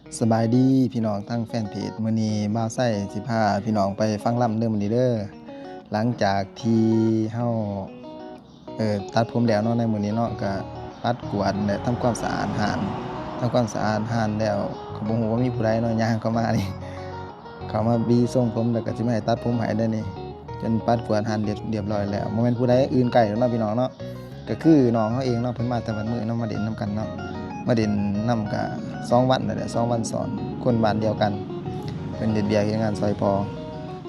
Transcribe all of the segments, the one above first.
ສະບາຍດີພີ່ນ້ອງທາງແຟນເພຈ, ມື້ນີ້ບ່າວໄຊຊິພາພີ່ນ້ອງໄປຟັງລຳເດີມື້ນີ້ເດີ. ຫຼັງຈາກທີ່ເຮົາ ເອີ ຕັດຜົມແລ້ວເນາະ ໃນມື້ນີ້ເນາະ, ກະປັດກວາດ ແລະ ທຳຄວາມສະອາດຮ້ານ, ທຳຄວາມສະອາດຮ້ານແລ້ວ ກໍບໍ່ຮູ້ວ່າມີຜູ້ໃດເນາະ ຍ່າງເຂົ້າມານີ້ ເຂົ້າມາບີຊົງຜົມ ແລ້ວກໍຊິມາໃຫ້ຕັດຜົມໃຫ້ເດີນີ້. ຈົນປັດກວາດຮ້ານຮຽບ ຮຽບຮ້ອຍແລ້ວ, ບໍ່ແມ່ນຜູ້ໃດອື່ນໄກດອກເນາະ ພີ່ນ້ອງເນາະ, ກໍຄືນ້ອງເຮົາເອງເນາະ, ເພິ່ນມາແຕ່ບ້ານເມືອງເນາະ, ມາຫຼິ້ນນຳກັນເນາະ, ມາຫຼິ້ນນຳກໍສອງວັນແລ້ວແຫຼະ ສອງວັນຊ້ອນ, ຄົນບ້ານດຽວກັນ, ເພິ່ນເຮັດວຽກເຮັດງານຊ່ອຍພໍ່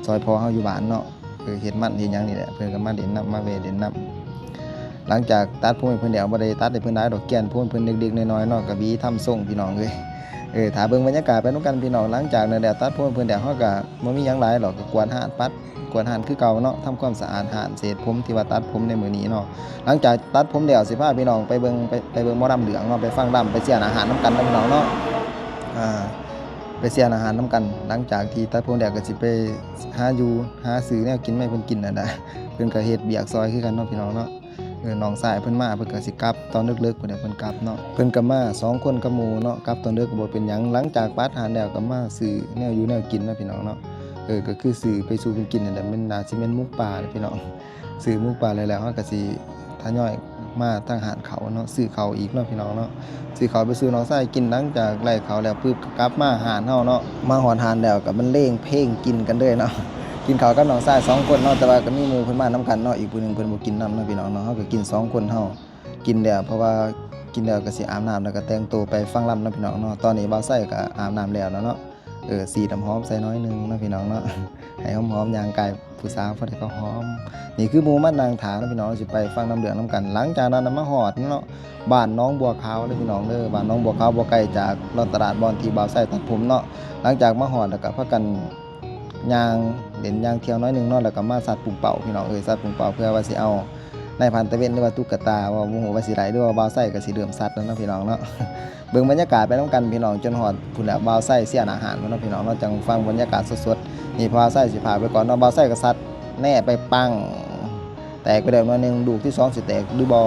ຊ່ອຍພໍ່ເຮົາຢູ່ບ້ານເນາະ. ເອີ ເຮັດມັນເຮັດຫຍັງນີ້ແຫຼະ, ເພິ່ນກໍມາຫຼິ້ນນຳ ມາແວ່ຫຼິ້ນນຳ. ຫຼັງຈາກຕັດຜົມໃຫ້ເພິ່ນແລ້ວ, ບໍ່ໄດ້ຕັດໃຫ້ເພິ່ນຫຼາຍດອກ, ກ່ຽນຜົມເພິ່ນເລັກໆນ້ອຍໆເນາະ, ກໍຫວີທຳຊົງ ພີ່ນ້ອງເອີຍ. ເອີ ຖ້າເບິ່ງບັນຍາກາດໄປນຳກັນ ພີ່ນ້ອງ. ຫຼັງຈາກນັ້ນແລ້ວ ຕັດຜົມໃຫ້ເພິ່ນແລ້ວ ເຮົາກໍບໍ່ມີຫຍັງຫຼາຍດອກ, ກໍກວາດຮ້ານ ປັດກວາດຮ້ານຄືເກົ່າເນາະ, ທຳຄວາມສະອາດຮ້ານເສດຜົມທີ່ວ່າຕັດຜົມໃນມື້ນີ້ເນາະ. ຫຼັງຈາກຕັດຜົມແລ້ວ ຊິພາພີ່ນ້ອງໄປເບິ່ງ ໄປ ໄປເບິ່ງໝໍລຳເລື່ອງເນາະ, ໄປຟັງລຳ ໄປເຊຍອາຫານນຳກັນເນາະ ພີ່ນ້ອງເນາະ. ອ່າ ໄປເຊຍອາຫານນຳກັນ. ຫຼັງຈາກທີ່ຕັດຜົມແລ້ວ ກໍຊິໄປຫາຢູ່ຫາຊື້ແນວກິນມາໃຫ້ເພິ່ນກິນນັ້ນລະ, ເພິ່ນກໍເຮັດວຽກຊ່ອຍຄືກັນເນາະ ພີ່ນ້ອງເນາະ. ເອີ ນ້ອງຊາຍເພິ່ນມາ ເພິ່ນກໍຊິກັບຕອນເລິກໆ ພຸ້ນແຫຼະ ເພິ່ນກັບເນາະ, ເພິ່ນກໍມາສອງຄົນກັບໝູ່ເນາະ, ກັບຕອນເລິກກໍບໍ່ເປັນຫຍັງ. ຫຼັງຈາກປັດຮ້ານແລ້ວ ກໍມາຊື້ແນວຢູ່ແນວກິນເນາະ ພີ່ນ້ອງເນາະ. ເອີ ກໍຄືຊື້ໄປສູ່ເພິ່ນກິນນັ້ນແຫຼະ, ແມ່ນ ໜ້າຊິແມ່ນໝູປ່າແຫຼະ ພີ່ນ້ອງ. ຊື້ໝູປ່າແລ້ວ ເຮົາກໍຊິທະຍອຍມາທາງຮ້ານເຂົ້າເນາະ, ຊື້ເຂົ້າອີກເນາະ ພີ່ນ້ອງເນາະ, ຊື້ເຂົ້າໄປສູ່ນ້ອງຊາຍກິນ. ຫຼັງຈາກໄລ່ເຂົ້າແລ້ວປຶບ ກໍກັບມາຮ້ານເຮົາເນາະ, ມາຮອດຮ້ານແລ້ວກໍບັນເລງເພງກິນກັນເລີຍເນາະ. ກິນເຂົ້າກັບນ້ອງຊາຍສອງຄົນເນາະ, ແຕ່ວ່າກໍມີໝູ່ເພິ່ນມານຳກັນເນາະ, ອີກຜູ້ໜຶ່ງເພິ່ນບໍ່ກິນນຳເນາະ ພີ່ນ້ອງເນາະ. ເຮົາກໍກິນສອງຄົນເຮົາ, ກິນແລ້ວ ເພາະວ່າກິນແລ້ວກໍຊິອາບນ້ຳ ແລ້ວກໍແຕ່ງໂຕໄປຟັງລຳເນາະ ພີ່ນ້ອງເນາະ. ຕອນນີ້ບ່າວໄຊກໍອາບນ້ຳແລ້ວແລ້ວເນາະ, ເອີ ສີດນ້ຳຫອມໃສ່ໜ້ອຍໜຶ່ງເນາະ ພີ່ນ້ອງເນາະ, ໃຫ້ຫອມໆ ຍ່າງກາຍ ຜູ້ສາວພໍໄດ້ເຂົ້າຫອມ. ນີ້ຄືໝູ່ມານັ່ງຖ້າເນາະ ພີ່ນ້ອງ, ເຮົາຊິໄປຟັງນຳເລື່ອງນຳກັນ. ຫຼັງຈາກນັ້ນນະ ມາຮອດເນາະ ບ້ານໜອງບົວຂາວເດີ ພີ່ນ້ອງເດີ. ບ້ານໜອງບົວຂາວບໍ່ໄກຈາກລອດຕະຫຼາດບ່ອນທີ່ບ່າວໄຊຕັດຜົມເນາະ. ຫຼັງຈາກມາຮອດແລ້ວກໍພາກັນຍ່າງເລ່ນຍ່າງທ່ຽວໜ້ອຍໜຶ່ງເນາະ, ແລ້ວກໍມາສັດປຸງເປົ້າ ພີ່ນ້ອງເອີຍ, ສັດປຸງເປົ້າ ເພື່ອວ່າຊິເອົານາຍພານຕາເວັນ ຫຼືວ່າຕຸກກະຕາ, ວ່າບໍ່ຮູ້ວ່າຊິໄດ້ ຫຼືວ່າບ່າວໄຊກໍຊິເລີ່ມສັດແລ້ວເນາະ ພີ່ນ້ອງເນາະ. ເບິ່ງບັນຍາກາດໄປນຳກັນ ພີ່ນ້ອງ, ຈົນຮອດພຸ້ນແຫຼະ ບ່າວໄຊເຊຍອາຫານພຸ້ນເນາະ ພີ່ນ້ອງເນາະ, ຈັ່ງຟັງບັນຍາກາດສົດໆ. ນີ້ບ່າວໄຊຊິພາໄປກ່ອນເນາະ, ບ່າວໄຊກໍສັດແນ່ໄປປັງ ແຕກໄປແລ້ວໜ້ອຍໜຶ່ງ, ລູກທີສອງຊິແຕກຫຼືບໍ່?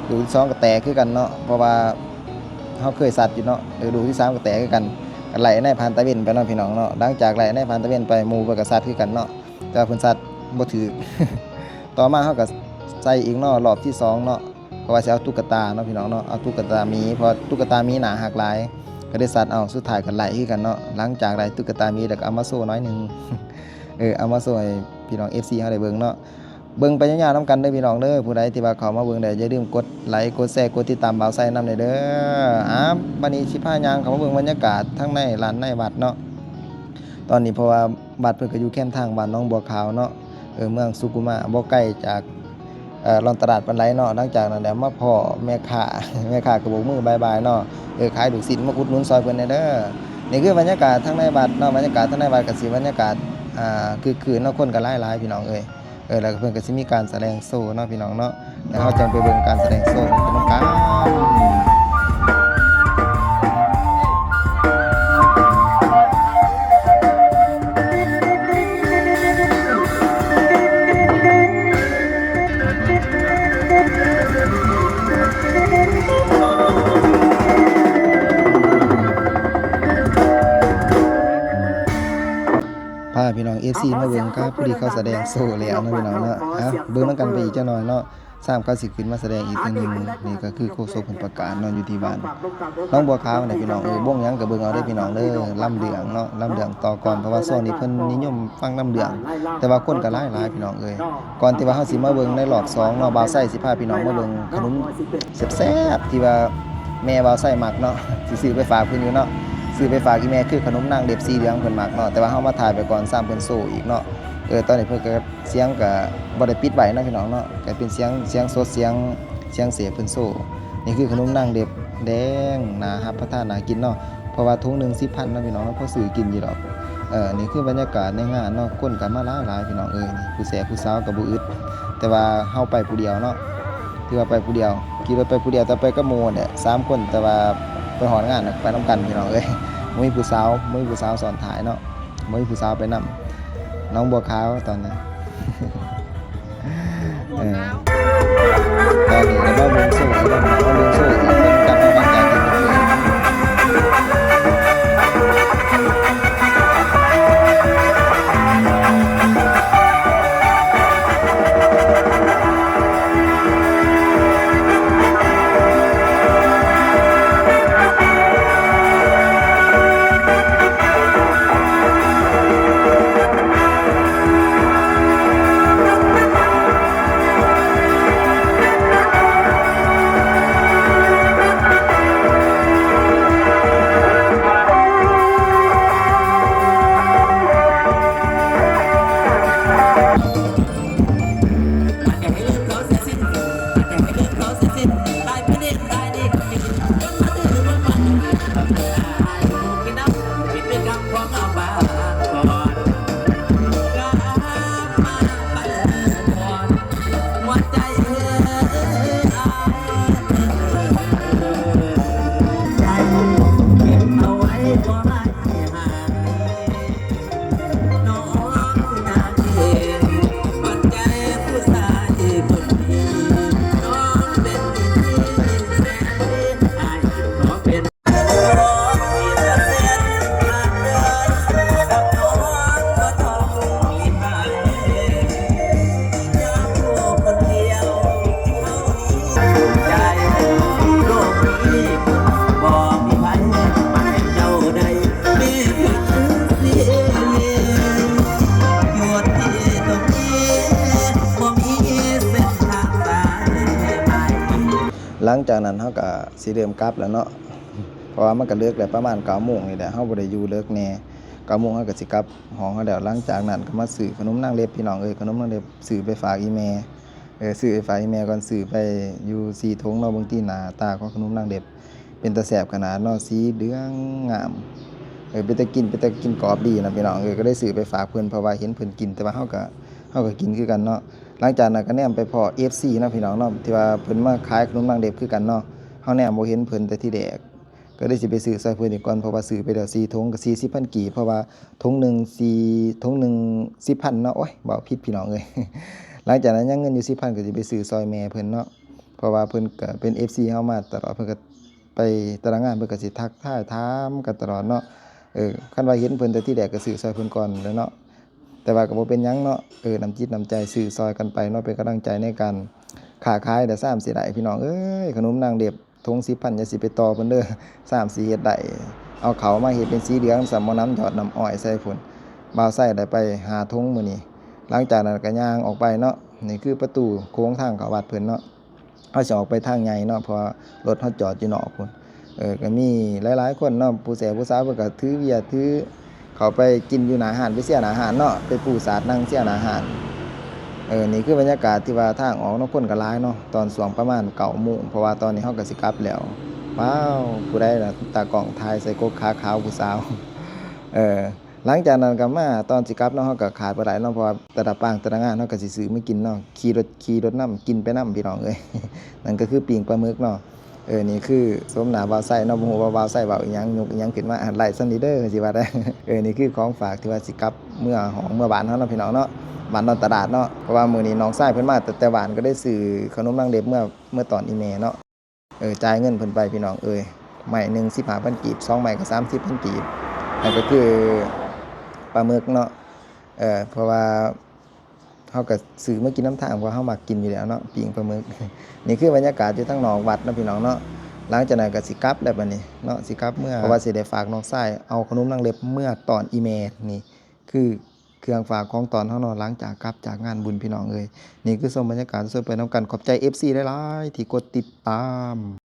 ລູກທີສອງກໍແຕກຄືກັນເນາະ, ເພາະວ່າເຮົາເຄີຍສັດຢູ່ເນາະ. ເອີ ລູກທີສາມກໍແຕກຄືກັນ, ກໍໄລ່ນາຍພານຕາເວັນໄປເນາະ ພີ່ນ້ອງເນາະ. ຫຼັງຈາກໄລ່ນາຍພານຕາເວັນໄປ ໝູ່ເພິ່ນກໍສັດຄືກັນເນາະ, ແຕ່ວ່າເພິ່ນສັດບໍ່ຖືກ. ຕໍ່ມາເຮົາກໍໃສ່ອີກເນາະ, ຮອບທີສອງເນາະ, ເພາະວ່າຊິເອົາຕຸກກະຕາເນາະ ພີ່ນ້ອງເນາະ, ເອົາຕຸກກະຕາໝີ ເພາະວ່າຕຸກກະຕາໝີໜ້າຮັກຫຼາຍ, ກໍໄດ້ສັດເອົາ. ສຸດທ້າຍກໍໄລ່ຄືກັນເນາະ. ຫຼັງຈາກໄລ່ຕຸກກະຕາໝີແລ້ວ ກໍເອົາມາໂຊໜ້ອຍໜຶ່ງ, ເອີ ເອົາມາໂຊໃຫ້ພີ່ນ້ອງເອັຟຊີເຮົາໄດ້ເບິ່ງເນາະ. ເບິ່ງໄປຍາວໆນຳກັນເດີ ພີ່ນ້ອງເດີ. ຜູ້ໃດທີ່ວ່າເຂົ້າມາເບິ່ງແລ້ວ ຢ່າລືມກົດໄລ ກົດແຊ ກົດຕິດຕາມບ່າວໄຊນຳແດ່ເດີ. ອ່າ ບາດນີ້ຊິພາຍ່າງເຂົ້າມາເບິ່ງບັນຍາກາດທາງໃນຮ້ານໃນວັດເນາະ ຕອນນີ້, ເພາະວ່າວັດເພິ່ນກໍຢູ່ແຄມທາງບ້ານໜອງບົວຂາວເນາະ, ເອີ ເມືອງສຸຂຸມາ, ບໍ່ໄກຈາກ ເອີ ລອນຕະຫຼາດປານໃດເນາະ. ຫຼັງຈາກນັ້ນແລ້ວມາພໍ້ແມ່ຄ້າ, ແມ່ຄ້າກໍໂບກມືບາຍບາຍເນາະ, ເອີ ຂາຍລູກຊີ້ນ ມາອຸດໜູນຊ່ອຍເພິ່ນແດ່ເດີ. ນີ້ຄືບັນຍາກາດທາງໃນວັດເນາະ, ບັນຍາກາດທາງໃນວັດກໍຊິບັນຍາກາດ ອ່າ ຄຶກຄື້ນເນາະ, ຄົນກໍຫຼາຍໆ ພີ່ນ້ອງເອີຍ. ເອີ ແລ້ວກໍເພິ່ນກໍຊິມີການສະແດງໂຊເນາະ ພີ່ນ້ອງເນາະ, ແລ້ວເຮົາຈັ່ງໄປເບິ່ງການສະແດງໂຊນຳກັນ. ພາພີ່ນ້ອງເອັຟຊີມາເບິ່ງກັບຜູ້ທີ່ເຂົາສະແດງໂຊແລ້ວເນາະ ພີ່ນ້ອງເນາະ. ເອົາ ເບິ່ງນຳກັນໄປອີກຈັກໜ້ອຍເນາະ, ຊ້ຳເຂົາຊິຂຶ້ນມາສະແດງອີກເທື່ອໜຶ່ງ. ນີ້ກໍຄືໂຄສົກເພິ່ນປະກາດເນາະ ຢູ່ທີ່ບ້ານໜອງບົວຂາວນີ້ ພີ່ນ້ອງເອີຍ. ວົງຫຍັງກໍເບິ່ງເອົາເດີ ພີ່ນ້ອງເດີ, ລຳເລື່ອງເນາະ, ລຳເລື່ອງຕໍ່ກ່ອນ, ເພາະວ່າຊ່ວງນີ້ເພິ່ນນິຍົມຟັງລຳເລື່ອງ, ແຕ່ວ່າຄົນກໍຫຼາຍໆ ພີ່ນ້ອງເອີຍ. ກ່ອນທີ່ວ່າເຮົາຊິມາເບິ່ງໃນຮອບສອງເນາະ, ບ່າວໄຊຊິພາພີ່ນ້ອງມາເບິ່ງຂະໜົມແຊບໆ ທີ່ວ່າແມ່ບ່າວໄຊມັກເນາະ, ຊິຊື້ໄປຝາກເພິ່ນຢູ່ເນາະ, ຊື້ໄປຝາກອີ່ແມ່ ຄືຂະໜົມນາງເລັບສີເຫຼືອງເພິ່ນມັກເນາະ. ແຕ່ວ່າເຮົາມາຖ່າຍໄປກ່ອນ ຊ້ຳເພິ່ນໂຊອີກເນາະ. ເອີ ຕອນນີ້ເພິ່ນກໍ ສຽງກໍບໍ່ໄດ້ປິດໄວ້ເນາະ ພີ່ນ້ອງເນາະ, ກໍເປັນສຽງ ສຽງສົດ ສຽງ ສຽງເສບເພິ່ນໂຊ. ນີ້ຄືຂະໜົມນາງເລັບແດງ ໜ້າຮັບປະທານ ໜ້າກິນເນາະ, ເພາະວ່າຖົງໜຶ່ງສິບພັນເນາະ ພີ່ນ້ອງເນາະ, ພໍຊື້ກິນຢູ່ດອກ. ເອີ ນີ້ຄືບັນຍາກາດໃນງານເນາະ, ຄົນກໍມາຫຼາຍໆ ພີ່ນ້ອງເອີຍ. ນີ້ຜູ້ແຊຜູ້ສາວກໍບໍ່ອຶດ, ແຕ່ວ່າເຮົາໄປຜູ້ດຽວເນາະ, ຖືວ່າໄປຜູ້ດຽວ, ຂີ່ລົດໄປຜູ້ດຽວ, ແຕ່ໄປກັບໝູ່ແຫຼະ ສາມຄົນ, ແຕ່ວ່າໄປຮອດງານ ໄປນຳກັນ ພີ່ນ້ອງເອີຍ. ບໍ່ມີຜູ້ສາວ ບໍ່ມີຜູ້ສາວຊ້ອນທ້າຍເນາະ. ບໍ່ມີຜູ້ສາວໄປນຳ ໜອງບົວຂາວຕອນນີ້. ເອີ ຕອນນີ້ກໍມາເບິ່ງໂຊອີກແລ້ວ ມາເບິ່ງໂຊອີກ ເບິ່ງກັນວ່າມັນຈະເປັນຈັ່ງໃດ. ຫຼັງຈາກນັ້ນເຮົາກະຊິເລີ່ມກັບແລ້ວເນາະ ເພາະວ່າມັນກະເລິກແລ້ວ ປະມານເກົ້າໂມງນີ້ແຫຼະ ເຮົາບໍ່ໄດ້ຢູ່ເລິກແດ່ ເກົ້າໂມງເຮົາກະຊິກັບຫ້ອງເຮົາແລ້ວ. ຫຼັງຈາກນັ້ນກະມາຊື້ຂະໜົມນາງເລັບ ພີ່ນ້ອງເອີຍ ຂະໜົມນາງເລັບ ຊື້ໄປຝາກອີ່ແມ່ ເອີ ຊື້ໄປຝາກອີ່ແມ່ກ່ອນ ຊື້ໄປຢູ່ສີ່ຖົງເນາະ. ເບິ່ງຕິ ໜ້າຕາຂອງຂະໜົມນາງເລັບ ເປັນຕາແຊບຂະໜາດເນາະ ສີເຫຼືອງງາມ ເອີ ເປັນຕາກິນ ເປັນຕາກິນກອບດີນະ ພີ່ນ້ອງເອີຍ. ກະໄດ້ຊື້ໄປຝາກເພິ່ນ ເພາະວ່າເຫັນເພິ່ນກິນ ແຕ່ວ່າເຮົາກະ ເຮົາກະກິນຄືກັນເນາະ. ຫຼັງຈາກນັ້ນກະແນມໄປພໍ້ເອັຟຊີເນາະ ພີ່ນ້ອງເນາະ ທີ່ວ່າເພິ່ນມາຂາຍຂະໜົມນາງເລັບຄືກັນເນາະ. ເຮົາແນມບໍ່ເຫັນເພິ່ນແຕ່ທີແລກ ກະເລີຍຊິໄປຊື້ຊ່ອຍເພິ່ນອີກກ່ອນ ເພາະວ່າຊື້ໄປແລ້ວສີ່ຖົງ ກະສີ່ສິບພັນກີບ ເພາະວ່າຖົງໜຶ່ງສີ່ ຖົງໜຶ່ງສິບພັນເນາະ ໂອ້ຍ ເວົ້າຜິດ ພີ່ນ້ອງເອີຍ. ຫຼັງຈາກນັ້ນຍັງເງິນຢູ່ສິບພັນ ກະຊິໄປຊື້ຊ່ອຍແມ່ເພິ່ນເນາະ ເພາະວ່າເພິ່ນກະເປັນເອັຟຊີເຮົາມາຕະຫຼອດ ເພິ່ນກະໄປແຕ່ລະງານ ເພິ່ນກະຊິທັກທາຍຖາມກັນຕະຫຼອດເນາະ. ເອີ ຄັນວ່າເຫັນເພິ່ນແຕ່ທີແລກກະຊື້ຊ່ອຍເພິ່ນກ່ອນແຫຼະເນາະ ແຕ່ວ່າກະບໍ່ເປັນຫຍັງເນາະ ເອີ ນ້ຳຈິດນ້ຳໃຈ ຊື້ຊ່ອຍກັນໄປເນາະ ເປັນກຳລັງໃຈໃນການຄ້າຂາຍ ແຕ່ຊ້ຳຊິໄດ້ ພີ່ນ້ອງເອີຍ ຂະໜົມນາງເລັບ ຖົງສິບພັນ ຢ່າຊິໄປຕໍ່ເພິ່ນເດີ ຊ້ຳຊິເຮັດໄດ້ ເອົາເຂົ້າມາເຮັດເປັນສີເຫຼືອງ ຊ້ຳໝໍນ້ຳຢອດນ້ຳອ້ອຍໃສ່ພຸ້ນ. ບ່າວໄຊໄດ້ໄປຫ້າຖົງມື້ນີ້. ຫຼັງຈາກນັ້ນກະຍ່າງອອກໄປເນາະ ນີ້ຄືປະຕູໂຂງທາງເຂົ້າວັດເພິ່ນເນາະ. ເຮົາຊິອອກໄປທາງໃຫຍ່ເນາະ ເພາະວ່າລົດເຮົາຈອດຢູ່ນອກພຸ້ນ. ເອີ ກະມີຫຼາຍໆຄົນເນາະ ຜູ້ແຊຜູ້ສາວ ເພິ່ນກະຖືເບຍ ຖື ເຂົ້າໄປກິນຢູ່ໜ້າຮ້ານ ໄປເຊຍໜ້າຮ້ານເນາະ ໄປປູສາດນັ່ງເຊຍໜ້າຮ້ານ. ເອີ ນີ້ຄືບັນຍາກາດທີ່ວ່າທາງອອກເນາະ ຄົນກະຫຼາຍເນາະ ຕອນຊ່ວງປະມານເກົ້າໂມງ ເພາະວ່າຕອນນີ້ເຮົາກະຊິກັບແລ້ວ. ວ້າວ ຜູ້ໃດລະຕາກ້ອງຖ່າຍໃສ່ກົກຂາຂາວຜູ້ສາວ ເອີ ຫຼັງຈາກນັ້ນກະມາຕອນຊິກັບເນາະ ເຮົາກະຂາດບໍ່ໄດ້ເນາະ ເພາະວ່າແຕ່ລະປາງແຕ່ລະງານເຮົາກະຊິຊື້ມາກິນເນາະ ຂີ່ລົດ ຂີ່ລົດນຳ ກິນໄປນຳ ພີ່ນ້ອງເອີຍ ນັ້ນກະຄືປີ້ງປາໝຶກເນາະ. ເອີ ນີ້ຄືໂສມໜ້າບ່າວໄຊເນາະ ບໍ່ຮູ້ວ່າບ່າວໄຊເວົ້າອີ່ຫຍັງ ຍົກອີ່ຫຍັງຂຶ້ນມາ ໄລຊຳນີ້ເດີ ຊິວ່າໄດ້. ເອີ ນີ້ຄືຂອງຝາກທີ່ວ່າຊິກັບເມືອຫ້ອງເມືອບ້ານເຮົາເນາະ ພີ່ນ້ອງເນາະ ບ້ານດອນຕະຫຼາດເນາະ ເພາະວ່າມື້ນີ້ນ້ອງຊາຍເພິ່ນມາແຕ່ ແຕ່ບ້ານ ກະໄດ້ຊື້ຂະໜົມນາງເລັບເມືອ ເມືອຕ້ອນອີ່ແມ່ເນາະ. ເອີ ຈ່າຍເງິນເພິ່ນໄປ ພີ່ນ້ອງເອີຍ ໄມ້ໜຶ່ງສິບຫ້າພັນກີບ ສອງໄມ້ກະສາມສິບພັນກີບ ນັ້ນກະຄືປາໝຶກເນາະ. ເອີ ເພາະວ່າເຮົາກະຊື້ມາກິນນຳທາງ ເພາະເຮົາມັກກິນຢູ່ແລ້ວເນາະ ປີ້ງປາໝຶກ. ນີ້ຄືບັນຍາກາດຢູ່ທາງນອກວັດເນາະ ພີ່ນ້ອງເນາະ. ຫຼັງຈາກນັ້ນກະຊິກັບແລ້ວບາດນີ້ເນາະ ຊິກັບເມືອ ເພາະວ່າຊິໄດ້ຝາກນ້ອງຊາຍເອົາຂະໜົມນາງເລັບເມືອຕ້ອນອີ່ແມ່ ນີ້ຄື ເຄື່ອງຝາກຂອງຕ້ອນເຮົາເນາະ ຫຼັງຈາກກັບຈາກງານບຸນ ພີ່ນ້ອງເອີຍ. ນີ້ຄືຊົມບັນຍາກາດສົດໄປນຳກັນ ຂອບໃຈເອັຟຊີຫຼາຍໆທີ່ກົດຕິດຕາມ.